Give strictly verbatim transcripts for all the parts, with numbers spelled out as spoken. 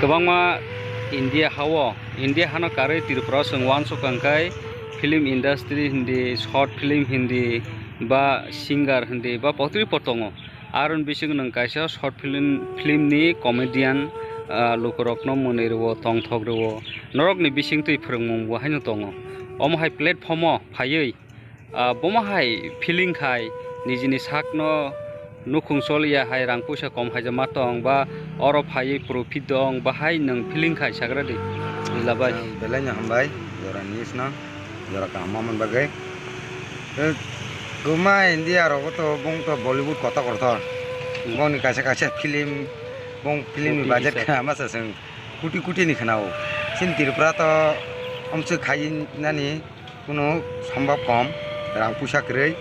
Kwbangma India hao, India hano karwi Tripura o chwng uansukha hwnkhe film industry hindi, short film hindi, ba singer hindi, ba potripo tongo. Aroni bisingo nwng kaisa short film, film ni comedian, ah, lukurokno mwnwi rwo, tongthok rwo. Norokni bisingtwi phwrwngmung bo haino tongo. Omo hai platform o phaiwi, ah, bomo hai feeling khai nijini sakno nukhung choliya hai rang puisa kom hai ma tong ba oro phaiwi profit dong bahai nwng feeling khai sagra di. Ila bai. Ah, belai no hambai, jora news no, jora kaham ma man bagwi. Eh, kwma India rogo to bong to Bollywood kotor kotor. Hmm. Bongni kaisa kaisa film, bong film ni Koti budget hisa. Kha masa chwng koti koti ni khna o. Chini Tripura to amswk khai nani. Kunu sombab kom, rang puisa kwrwi.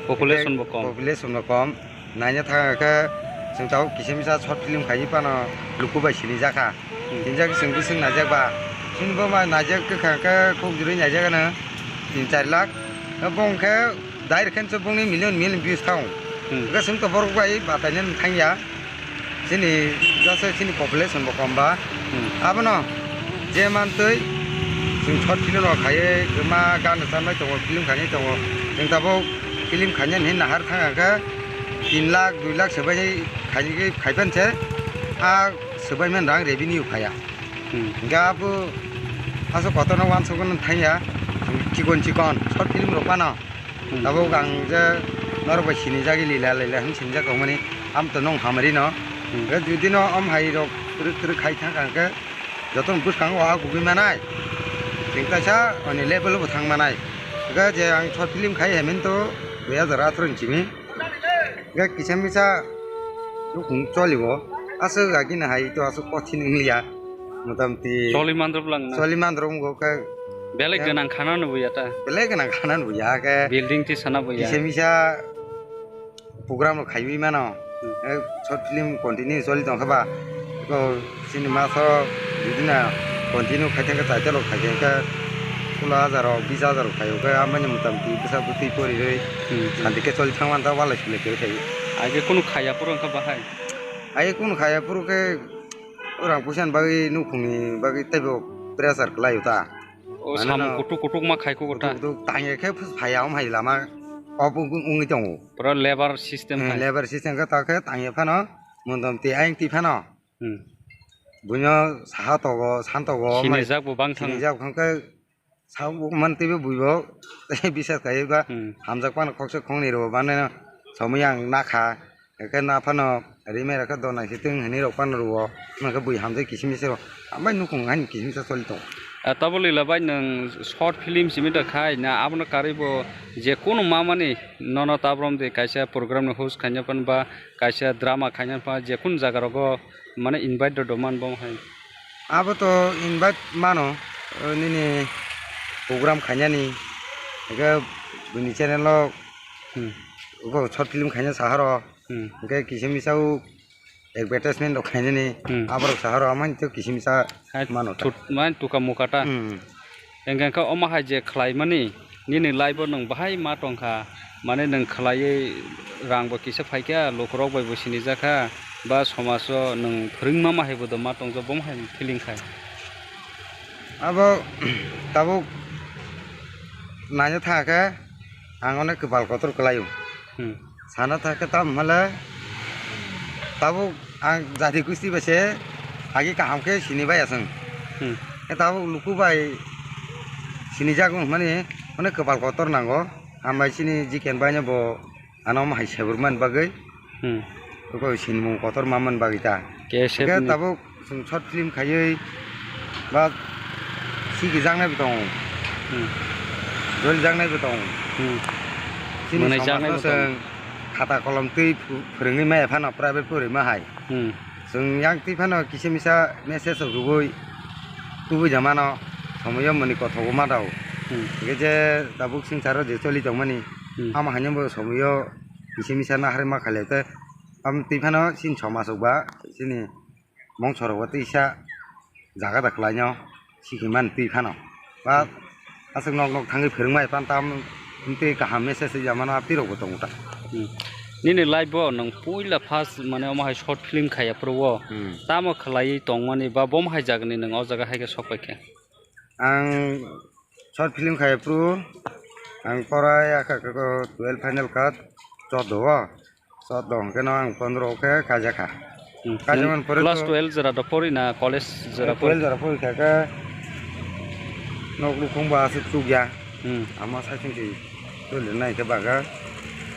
Population bo kom. Population bo kom. Naina thang khe chwng tabuk kisa misa short film khaiwi phano luku bai sinijak kha. Hmm. Sinijak chwng bising naijak ba. Chini bo ma naijak kwkha khe kok jurui naijak ano tin char lakh. Bo hwnkhe direct khe bongni million million views thang. Hmm. Hwnkhe chwng to borok bai bataina thangya. Chini jasa chini population bo kom ba. Hmm. Abono je mantwi chwng short film rok khaiwi kwma gan rwchabnai tongo, film khainai tongo. Chwng tabuk film khainani hinwi nahar thang khe tin lakh, dui lakh swbaini khainwi khai phan se, a swbai man rang revenue phaiya. Hmm. Hingkhe abo aswk kotorno uansukgwi thangya, chikon chikon short film rok phano. Hmm. Tabuk ang je norok bai sinijagwi lila lila hwn sinijak tongmani, am to nong hamari no. Hmm. Hwnkhe judi no am hai rok kwrwk kwrwk khai thang kha hwnkhe jotono bwskango o gugui manai. Chwng kaisa oni level bo thang manai. Hwnkhe je ang short film khai hemen to dui hazar atharo ni simi. Hwnkhe kisa misa nukhung choli o aswk agini hai to aswk kothin wngya. Motamoti choli mandrop lang na. Choli mandrop wngkha khe belai gwnang khana no buya ta. Belai gwnang khana no buya khe. Building ti sana buya. Kisa misa program rok khaiwi mano. Hmm. Eh, short film continue choli tongkha ba. Ko cinema so bidina continue khai thangkha title rok khai thangkha. Solo hazar rok, bis hazar rok khai khe amani motamoti bwsa bwtwi pori rwi. Hmm. Santi khe choli thang man ta walai sulai khe khai. Age kunu khaya phuru wngkha bahai. Age kunu khaya phuru khe orang puisa ni bagwi nukhungni bagwi teibo pressure kwlaio ta. O mane samung no kutuk kutuk ma khai kugo ta. Kutuk kutuk tangya khe phus phaya om hai lama. Obo wng-, wngwi tongo. Pura labour system. Hmm, hai. Labour system khe ta khe tangya phano motamoti ayang twi phano. Hmm. Buino saha togo, san togo, sinijak bo bang thang. Sinijak phang khe Sa bo man teibo bui bo tei bisas khai ba. Hmm. Hamjak phano khoksa khoknwi rw o, bana no somoi ang nakha, hwnkhe naphano rimai rw khe dona si twng hwnwi rok phano rw o, hwnkhe bui hamjak kisimisa rw o, amai nukhung haino kisimisa choli tongo. Ah, tabuk lila bai nwng short film simi da khai na, abono karwi bo je kunu ma mani nono tabrom de kaisa program ni host khaina phan ba kaisa drama khaina phan je kunu jaga rogo mane invite rw do man bo hai. Abo to invite mano, o nini program khainani, hwnkhe buini channel o, hmm, bo short film khaina saharo, hmm, hwnkhe kisa misa o advertisement rok khainani, hmm, aborok saharo, amani to kisa misa hai mano ta. Thut-, mai tuka muka ta. Hmm. Hwnkhe khe omo hai je khlaimani, nini life o nwng bahai ma tongkha, mane nwng khlaiwi rang bo kisa phaikha, lukurok bai bo sinijakha, ba somaj o nwng phwrwngma ma hai bo do ma tongjago, bomo hai feeling khai. Abo tabuk naina thangkhe ang onek kwpal kotor kwlaio. Hmm. Sana thangkhe tamo hwnle tabuk ang jati gusti bai se agi kaham khe sini bai aswng. Hmm. Khe tabuk luku bai sinijak wng hwnmani onek kwpal kotor nango. Hambai chini Jiken bai no bo ano omo hai sebur man bagwi. Hmm. Oko sinimung kotor ma man bagwi ta. K S F khe ni. Tabuk chwng short film khaiwi ba sikijaknai bo tongo. Hmm. Jolijaknai bo tongo. Hmm. Chini mwnaijaknai somajno bo tongo. Chwng khata kolom twi phu-, phwrwngwi maya phano private poriwi ma hai. Hmm. Chwng yang twi phano kisa misa message rok rwgwi tubui da mano, somoyo mwnwi kothogo ma rw. Hmm. Hwnkhe je tabuk swngcharo je choli tongmani, hmm, amo haino bo somoyo kisa misa naharwi ma khailai tei. Amo twi phano chini somaj rok ba chini mongso rok ba twisa jaga da khlaino sikimani twi phano. Ba aswk nok nok thangwi phwrwngmai phan tam twi kaham message ya mano, abo twi rok bo tongo ta. Hmm. Nini life o nwng puila first mane omo hai short film khaiya phuru o Hmm. tamo khlaiwi tongmani ba bomo hai jagani nwng o jaga hai khe sok paikha? Ang short film khaiya phuru ang pora yakha khe twelve final kha choddo o. Choddo hwnkhe no ang pondro o khe kaijakha. Hmm. Kaijakmani pore Class to twelve jora do pori na college jora pori? Twelve jora pori kha khe nok nukhung bo aswk chukya. Hmm. Ama saichung se tuli nai khe baga.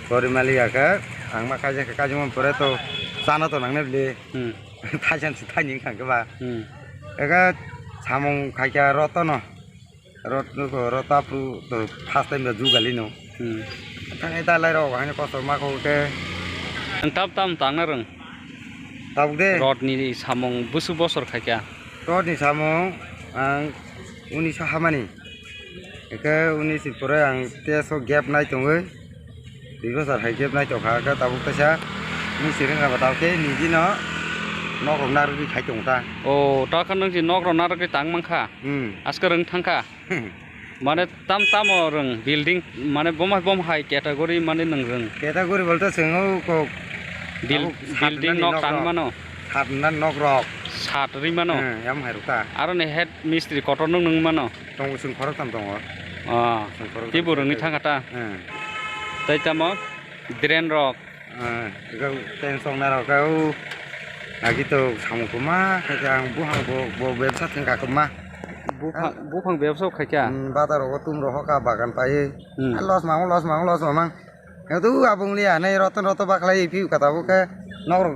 Pori mali ya khe ang ma kaijakha, kaijakmani pore to chana to nangnai bwle. Hmm. Thaisan se thaini wngkha khe ba. Hmm. Ega samung khaikha rotono. Rot nuko rot apru to first time da jugali no. Hmm. Thang eta lai rok hani kotor ma ko ke. Ang tam tam tang na rang. Tabuk de. Rot ni samung busu bosor khaikha. Rot ni samung ang uni sa hamani. Eke uni si pore ang te so gap nai tongoi. Dui bosor hai gap nai tongkha ke tabuk kaisa. Ni siring raba tabuk ke ni dino nok rok narwgwi khai tongta. O ta khan nang si nok rok narwgwi tang mankha. Hmm. Aske rang thangkha. Mane tam tamo rwng building mane bom bom hai category mane nwng rwng. Category bolte chwng o kok Bil- tabuk sat building nani nok nok tang rok. Mano. Sat nani nok rok. Sat ri mano. Hmm, yam hai rok ta. Aro ni head mistri kotor nwng nwng mano. Tongo chwng khorok tam tongo. Ah. Chwng khorok tam Tibo rwngwi tongo. Thangkha ta. Hmm. Tai tamo drain rok. Ah, ega tension nai rok khe, o, agi to samung kwma khe, ang buphang bo, bo bebsa thwng kha kwma. Buphang, buphang bebsa khai kha? Hmm, bazar rogo tum rogo ka bagan pai. Hmm. Ah, loss mang, loss mang, loss mang. Ega to abung liya, nai roton roto baklai phi kata bo khe, nok rok.